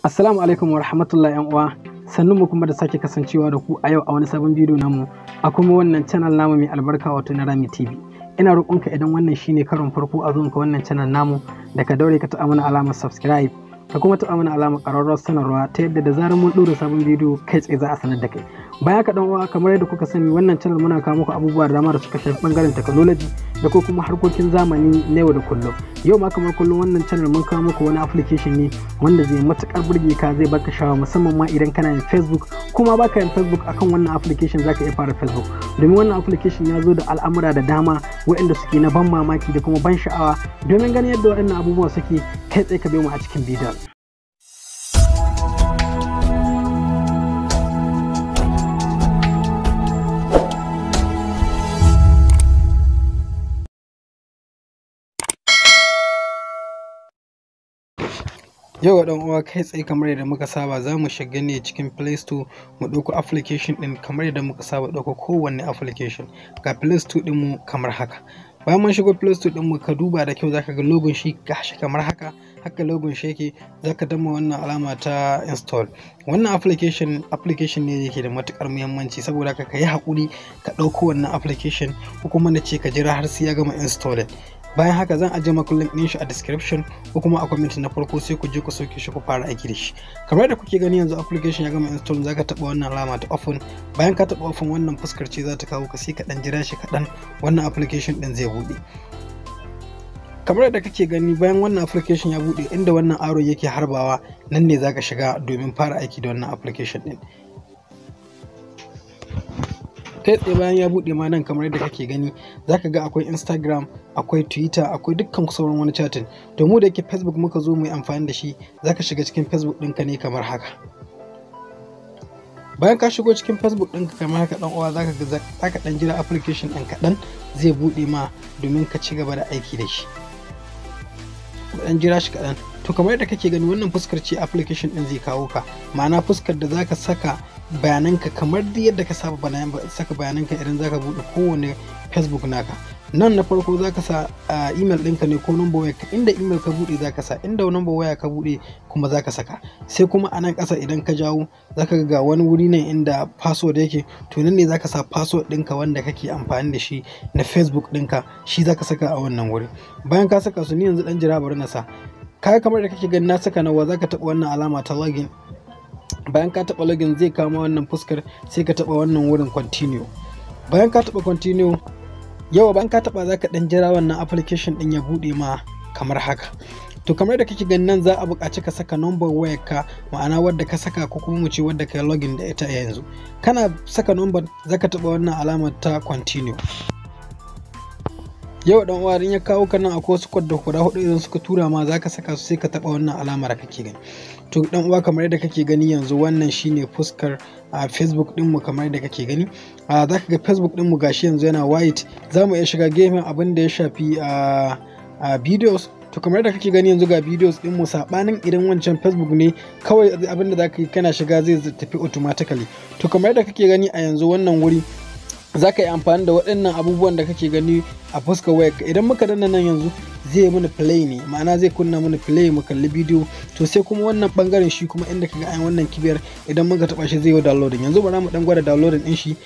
Assalamu alaikum wa rahmatullahi yan uwa, sannun mu kuma da sake kasancewa da ku a yau a wani sabon bidiyo namu a kuma wannan channel namu mai albarka, wato na Rami TV. Ina roƙonka, idan wannan shine karon farko a zuwanka wannan channel namu, da ka daure ka taɓa mana alamar subscribe, ka kuma taɓa mana alamar ƙararrawar sanarwa, ta yadda da zarar mun ɗora sabon bidiyo, kai tsaye za a sanar da kai. Baya ka ɗan uwa, kamar yadda kuka sani, wannan channel muna kawo muku abubuwa da dama da suka shafi ɓangaren technology da ko kuma harkokin zamani na yau da kullum. Yau ma kamar kullum, wannan channel mun kawo muku wani application ne wanda zai matukar burge ka, zai baka sha'awa, musamman ma idan kana yin Facebook kuma baka yin Facebook. Akan wannan application zaka iya fara Facebook, domin wannan application ya zo da al'amura da dama waɗanda suke na ban mamaki da kuma ban sha'awa. Domin ganin yadda waɗannan abubuwa suke, kai tsaye ka biyo mu a cikin bidiyon. Yau dan uwa, kai tsaye kamar yadda muka saba, za mu shiga ne cikin Play Store mu ɗauko application ɗin kamar yadda muka saba ɗauko kowanne application. Ga Play Store ɗinmu kamar haka. Bayan mun shigo Play Store ɗinmu, ka duba da kyau, zaka ga logon shi gashi kamar haka. Haka logon shi yake. Zaka danna wannan alama ta install. Wannan application, application ne yake da matukar muhimmanci, saboda haka ka yi haƙuri ka ɗauko wannan application, ko kuma na ce ka jira har sai ya gama installing. Bayan haka, zan ajiye maku link ɗin shi a description ko kuma a comment na farko, sai ku je ku sauke shi ku fara aiki da shi. Kamar da kuke gani, yanzu application ya gama install. Zaka taɓa wannan alama ta open. Bayan ka taɓa open, wannan fuskar ce za ta kawo ka. Sai ka ɗan jira shi kaɗan, wannan application ɗin zai buɗe. Kamar yadda kake gani, bayan wannan application ya buɗe, inda wannan arrow yake harbawa, nan ne zaka shiga domin fara aiki da wannan application ɗin kai tsaye. Bayan ya buɗe ma nan, kamar yadda kake gani, zaka ga akwai Instagram, akwai Twitter, akwai dukkan sauran wani chatting. To, mu da yake Facebook muka zo mu yi amfani da shi, zaka shiga cikin Facebook ɗinka ne kamar haka. Bayan ka shigo cikin Facebook ɗinka kamar haka, ɗan uwa, zaka ga zaka ɗan jira application ɗin kaɗan, zai buɗe ma domin ka ci gaba da aiki da shi. Ɗan jira shi kaɗan. To, kamar yadda kake gani, wannan fuskar ce application ɗin zai kawo ka, ma'ana fuskar da zaka saka bayananka kamar duk yadda ka saba saka bayananka idan zaka buɗe kowane Facebook naka. Nan na farko zaka sa email ɗinka ne ko number waya. Inda email ka buɗe zaka sa, inda number waya ka buɗe kuma zaka saka. Sai kuma a nan ƙasa, idan ka jawo, zaka ga wani wuri nan inda password yake. To, nan ne zaka sa password ɗinka wanda kake amfani da shi na Facebook ɗinka, shi zaka saka a wannan wuri. Bayan ka saka su, ni yanzu ɗan jira, bari na sa. Kaga kamar da kake gani, na saka nawa. Zaka taɓa wannan alama ta login. Bayan ka taɓa login, zai kama wannan fuskar. Sai ka taɓa wannan wurin continue. Bayan ka taɓa continue, yawa, bayan ka taɓa, zaka ɗan jira wannan application ɗin ya buɗe ma kamar haka. To, kamar da kake ganin nan, za a buƙaci ka saka number wayar ka, ma'ana wadda ka saka, ko kuma mu ce wadda ka yi login da ita yanzu. Kana saka number, zaka taɓa wannan alamar ta continue. Yau dan uwa, ya kawo ka nan, akwai wasu code da guda hudu idan suka tura ma, zaka saka su, sai ka taba wannan alamar da kake gani. To dan uwa, kamar yadda kake gani yanzu, wannan shine fuskar a Facebook din mu. Kamar yadda kake gani, a zaka ga Facebook din mu gashi yanzu yana white. Zamu iya shiga gefen abin da ya shafi a videos. To, kamar yadda kake gani yanzu, ga videos din mu. Sabanin idan wancan Facebook ne kawai, abin da zaka yi, kana shiga zai tafi automatically. To, kamar yadda kake gani a yanzu, wannan wuri za ka yi amfani da waɗannan abubuwan da kake gani a fuskar wayar. Idan muka danna nan yanzu, zai mana play ne, ma'ana zai kunna mana play mu kalli bidiyo. To, sai kuma wannan bangaren shi kuma, inda kaga an wannan kibiyar, idan muka taba shi zai yi downloading. Yanzu bara mu dan gwada downloading din shi.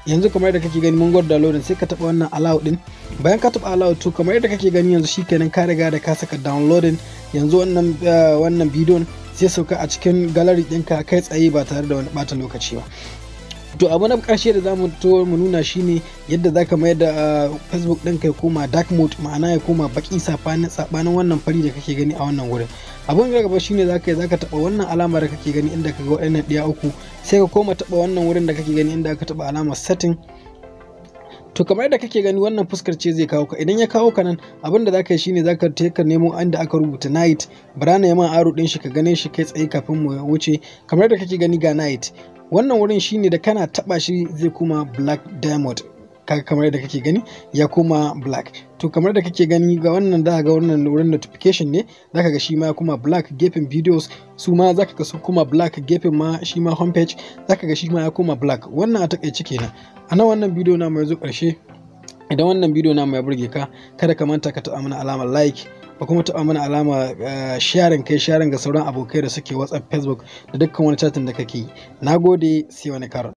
Yanzu kamar yadda kake gani, mun gwada downloading. Sai ka taba wannan allow din. Bayan ka taba allow, to kamar yadda kake gani yanzu, shikenan, ka riga da ka saka downloading. Yanzu wannan bidiyon zai sauka a cikin gallery ɗinka kai tsaye ba tare da wani bata lokaci ba. To, abu na ƙarshe da zamu to mu nuna shine yadda zaka mayar da Facebook ɗinka ya koma dark mode, ma'ana ya koma baki sabanin wannan fari da kake gani a wannan wurin. Abun da gaba shine zaka yi, zaka taba wannan alama da kake gani inda kaga waɗannan ɗiya uku. Sai ka koma taba wannan wurin da kake gani inda aka taba alamar setting. To, kamar yadda kake gani, wannan fuskar ce zai kawo ka. Idan ya kawo ka nan, abin da zaka yi shine zaka ka nemo inda aka rubuta night. Bara na yamma arrow din shi ka gane shi kai tsaye kafin mu wuce. Kamar yadda kake gani, ga night. Wannan wurin shine da kana taba shi zai koma black diamond. Kaga kamar yadda kake gani, ya koma black. To, kamar da kake gani, ga wannan, za ga wannan wurin notification ne, zaka ga shi ma ya koma black. Gefen videos su ma zaka ga sun koma black. Gefen ma shi ma homepage, zaka ga shi ma ya koma black. Wannan a takaice kenan. A nan wannan bidiyo na mai zo ƙarshe. Idan wannan bidiyo na ya burge ka, kada ka manta ka taɓa mana alamar like. Ka kuma taɓa mana alama sharing, kai sharing ga sauran abokai da suke WhatsApp, Facebook da dukkan wani chatting da kake yi. Nagode, sai wani karon.